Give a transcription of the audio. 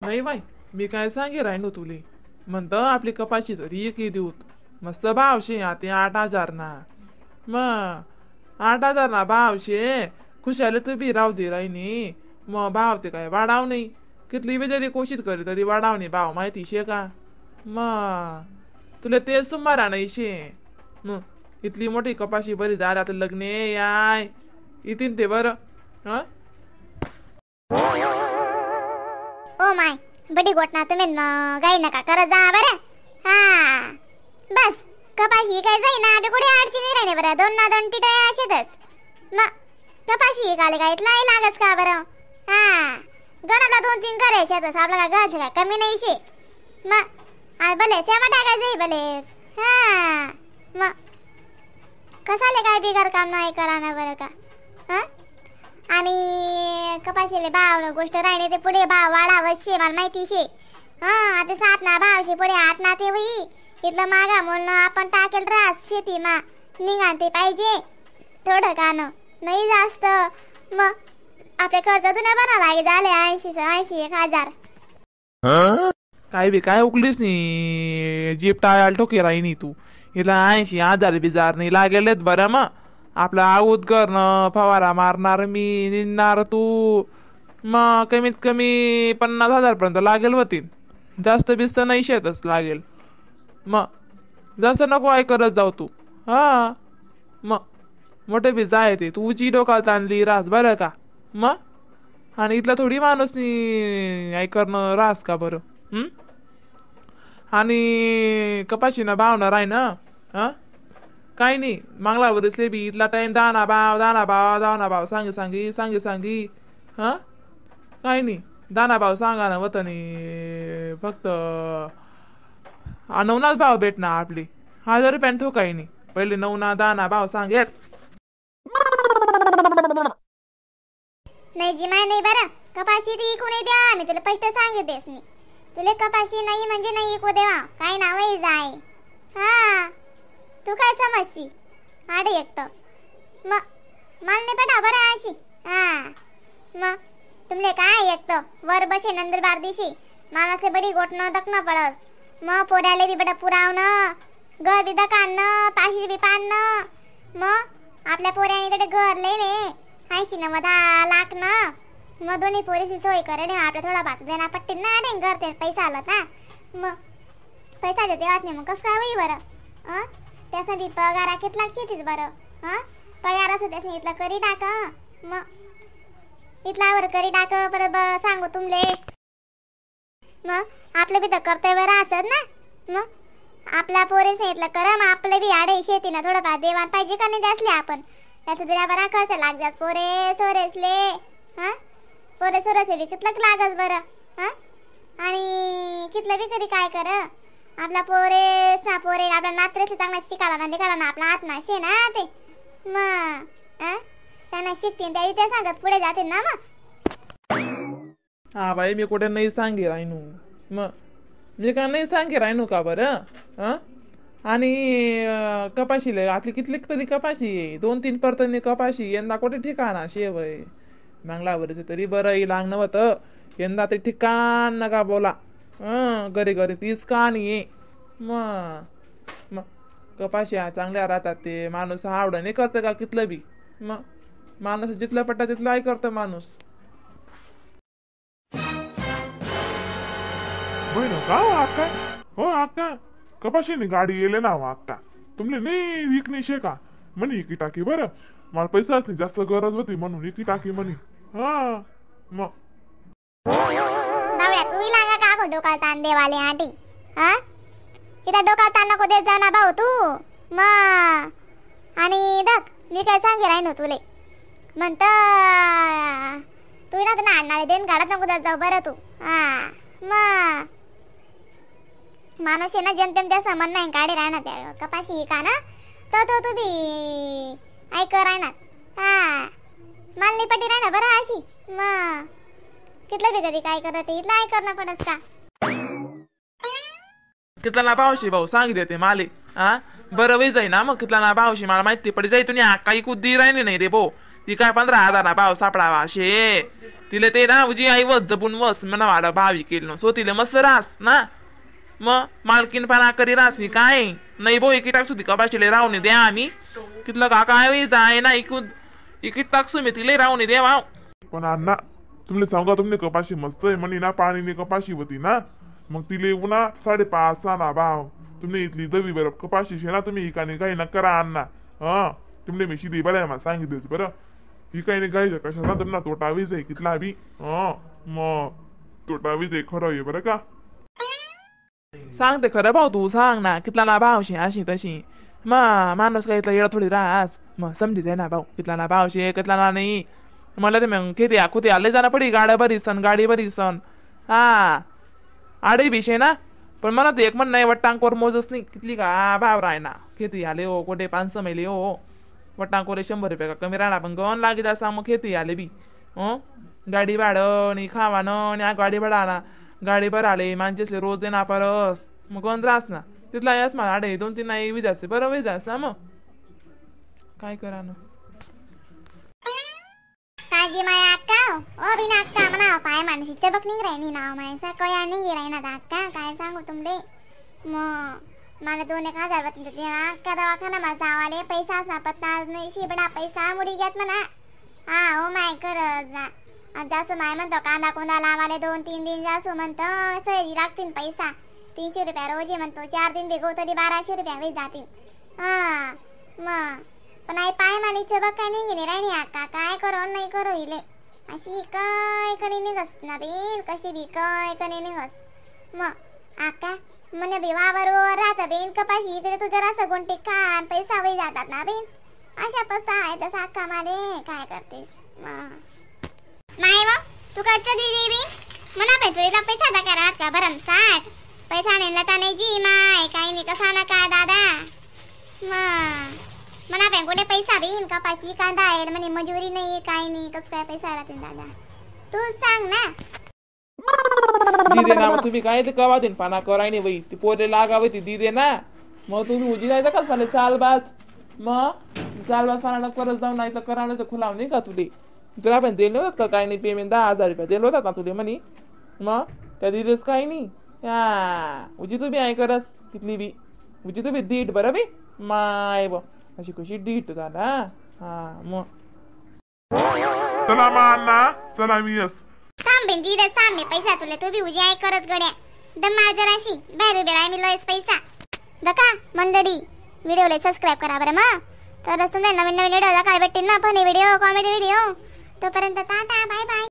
नाही बाई मी काय सांगे राहिनो तुले म्हणतं आपली कपाशी तरी एक देऊत मस्त भावशे आता 8,000 ना मग 8,000 ना भावशे खुशाले तू बी राहू दे राहिनी मग भाव ते काय वाढाव नाही कितली बी जरी कोशिश करी तरी वाढाव नाही भाव माहिती शे का मग तुला तेच तुम्हाला नाही शे मग इतली मोठी कपाशी बरी झाली आता लग्न याय इतीन ते बरं. हा ओ my बडी गोट ना तुम्ही गाई नका करत जा बरं. हा बस कपाशी काय जाई ना आपल्या कुठे अडचणी राहिले बरं 2 ना 2 टिटया असेतच मग कपाशी काले काय इतला लागच का बरं. हा गण आपला 2-3 करे शेतच आपला काय घर काय कमी नाही शे मग भले सेमा टाकायचं भलेस. हा मग कसाले काय बिगर काम नाही करा ना बरं का. हा आणि कपाशीले भाव गोष्ट राहिले ते पुढे भाव वाढावं शे मला माहिती शे. हा आता 7 ना भावशे पुढे 8 ना ते होई इथलं मागा म्हणून आपण टाकेल रास शेती मा निघा ते पाहिजे थोडं कानं नाही जास्त मग आपले खर्च जुन्या बना लागे झाले 80-81 हजार. काय बी काय उकलीस नी जीप टाळायला ठोके राहिनी तू हिला 80,000 बिजार नाही लागेलेत बरं. मग आपलं आऊत करणं फवारा मारणार मी निंदणार तू मग कमीत कमी 50,000 पर्यंत लागेल होतील जास्त बिस्त नाही शेतच लागेल मग जास्त नको आहे करत जाऊ तू. हा मग मोठे बी जाय ते तुझी डोकाला ताणली रास बरं का. मग आणि इथला थोडी माणूस नी करणं रास का बरं. आणि कपाशीनं भावना राय ना. हा काही नाही मागला वरसले बी इथला टाइम दाना भाव दाना भाव दाना भाव सांगी सांगी सांगी सांगी. हा काही नाही दाना भाव सांगा ना वतनी फक्त 9नाच भाव भेटणार आपली 1,000 रुपयाने ठोकाई नाही पहिले 9ना 10ना भाव सांगेल. नाही जी माय नाही बरं कपाशी ती इकू नाही द्या मी तुला स्पष्ट सांगितलेस मी तुला कपाशी नाही म्हणजे नाही इकू देवा काय नावही जाय. हा तू काय समजशी आडे एक तर मग मला नाही पटा बरं अशी. हा मग तुमले काय एक तर वर बसे नंदुरबार दिशी माणसले बडी गोटणं दखणं पडस मग पोऱ्याले बी बडं पुरावणं घर बी दकाणं पाशी बी पाडणं मग आपल्या पोऱ्याने तिकडे घर लयले 80-90 लाख ना मग दोन्ही पोरीची सोय करे आपल्या थोडा भात देणार पट्टी ना अरे घर ते पैसा आला ना मग पैसा देवाच नाही मग कसं काय होई बरं. अं त्याचा बी पगारा कितला शेतीच बरं. हां पगार असो त्यासनी इथला करी टाक मग इथलावर करी टाक परत सांगू तुमले मग आपलं बी तर कर्तव्य राहत ना मग आपला पोरीस इथलं करा मग आपलं बी आडे शेती ना थोडंफार देवाण पाहिजे का नाही त्यासले आपण त्याचं जुन्या बरा खर्च लाग जास पोरे सोरेसले. हां पोरे सोरेसले बी कितलं लागस बरं. हां आणि कितलं बी कधी काय कर आपला पोरे ना पोरे आपला नात्रेसले चांगला शिकाडा ना लिकाडा ना आपला हात ना शे ना ते मग चांगला शिकतील त्या त्या सांगत पुढे जातील ना मग. हा बाई मी कुठे नाही सांगे राहिनू मग मी का नाही सांगे राहिनू का बरं. हां आणि कपाशीला आपली कितली तरी कपाशी आहे 2-3 परतनी कपाशी यंदा कुठे ठिकाणा शे वय मागला तरी बरं येईल लागणं होतं यंदा ते ठिकाण नका बोला. हं घरी घरी तीच कहाणी आहे मग मग कपाशी चांगल्या राहतात ते माणूस आवड नाही करतं का कितलं बी मग माणूस जिथलं पट्टा तिथलं ऐ करतं माणूस. बहिण का हो आक्का हो आक्का कपाशीने गाडी येले ना आक्का तुमले नाही विकणे शे का म्हणे इकी टाकी बरं मला पैसाच नाही जास्त गरज होती म्हणून इकी टाकी म्हणे. हा मग बावड्या तू लागा का डोकाला ताण देवाले आटी. हा इथं डोकाला ताण नको देत जाऊ ना भाऊ तू मग. आणि दख मी काय सांगे राहिनो तुले म्हणत तू ना तुला आणणारे देण काढत नको देत जाऊ बरं तू. हा मग माणूस आहे ना जेमतेम त्या सामान नाही काढे राहणार त्या कपाशी का ना तर तो तू बी ऐक राहणार. हा मालनी पट्टी राहणार बरं अशी मग कितलं बी कधी काय करत इथलं ऐक करणं पडत का कितला ना भावशी भाऊ सांग देते माले. हा बरं वय जाई ना मग कितला ना भावशी मला माहिती पडी जाई तुम्ही काही कुद्दी राहिले नाही रे भाऊ ती काय 15,000 ना भाव सापडावा शे तिले ते ना उजी आई वस जपून वस म्हणा वाडा भाव केलं सो तिले मस्त रास ना मग मालकीन पाना करी रास नी काय नाही बो इकी टाकसू ती कपाशीले राहून द्या आम्ही तिथलं का काय जाय ना इकून इकी टाकसू मी तिले राहून द्या भाव. पण अण्णा तुमले सांगा तुमने कपाशी मस्त आहे म्हणे ना पाणीने कपाशी होती ना मग तिले उन्हा 5.5 ना भाव तुमने इथली दवी बरं कपाशी शे ना तुम्ही इकाने काही न करा अण्णा. हा तुमने मी शिदी बरं आहे मला सांगितलं बरं ही काही नाही गायचं कशाला तुमना तोटा वीज आहे कितला बी. हा मग तोटा वीज आहे खरं आहे बरं का. सांगते खरं भाऊ तू सांग ना कितला ना भाव शे अशी तशी मग माणूस काय इथला येडा थोडी रास मग समजी ना भाऊ कितला ना भाव शे कितला ना नाही. मला ते मग खेती आखुती आले जाणं पडी गाड्या बरी सण गाडी बरी सण हा आडे बिशे ना पण मला ते एक म्हण नाही वट्टांकोर मोजच नाही कितली का भाव राहना खेती आले हो कोठे 500 मेले हो वट्टांकोरे 100 रुपये का कमी राहणार पण गण लागेल असा मग खेती आले बी हो गाडी भाडं आणि खावानं आणि गाडी भाडा गाडी भराले माणसेसले रोज देणार परस मग गण त्रास ना तिथला यास मला आडे 2-3 नाही वीज असे बरं वीज ना मग काय करा ना. काजी माया अक्का ओ बिना अक्का म्हणा पाय माणूस बघ निघ राही नाव मायसा कया निघी राही ना अक्का काय सांगू तुमले. मग मला 2-1 हजार वतीन अक्का दवाखाना मा जावाले पैसा सापत नाही शिबडा पैसा मुडी घेत म्हणा. हा ओ my करत जा जासू माय म्हणतो कांदा कोंदा लावाले 2-3 दिन जासू म्हणतो सैरी लागतील पैसा 300 रुपया रोजी म्हणतो 4 दिन बिगो तरी 1200 रुपया वीज जातील. हा मग पण आई पाय मानीचं बघ काय निघी राहिनी अक्का काय करो नाही करो इले अशी काय करी निघस ना बेन कशी बी काय करी निघस. मग अक्का म्हणे बी वावर राहता बेन कपाशी इकडे तुझं रास गोंटी खान पैसा वही जातात ना बेन अशा पस्ता आहे तसा अक्का माले काय करतेस. मग माय मग तू कसं दिली बेन म्हणा बाई तुला पैसा दा करा का बरं 60 पैसा नाही लता नाही जी माय काही नाही कसा ना काय दादा. मग म्हणा बाई कुठे पैसा बिन कपाशी कांदा आहे म्हणे मजुरी नाही काही नाही कसं काय पैसा राहतील दादा तू सांग ना. दिदे ना मग तुम्ही काय ते कवा देईन पाना कराय नाही बाई ती पोरे लागावी ती दिदे ना मग तुम्ही उजी जायचं का मला चालबाज मग चालबाज पाना करत जाऊन नाही तर करावं तर खुलाव नाही का तुले तुला पण दिले होतात का काही नाही पेमेंट 10,000 रुपये दिले होतात ना तुले म्हणे मग त्या दिलेच काही नाही. हा उजी तू बी आहे करस कितली बी उजी तू बी दीट बरं बी माय ब अशी कशी डीट दादा. हा मग चला मा अण्णा चला मी यस थांब बेन दिदे थांब मी पैसा तुले तू बी उजी आहे करत गड्या दम्मा जराशी बाहेर उभे राह मी लयस पैसा दका. मंडळी व्हिडिओला सबस्क्राईब करा बरं मग तरच तुम्हाला नवीन नवीन व्हिडिओ दाखवायला भेटतील ना funny video comedy video. तोपर्यंत tata bye bye.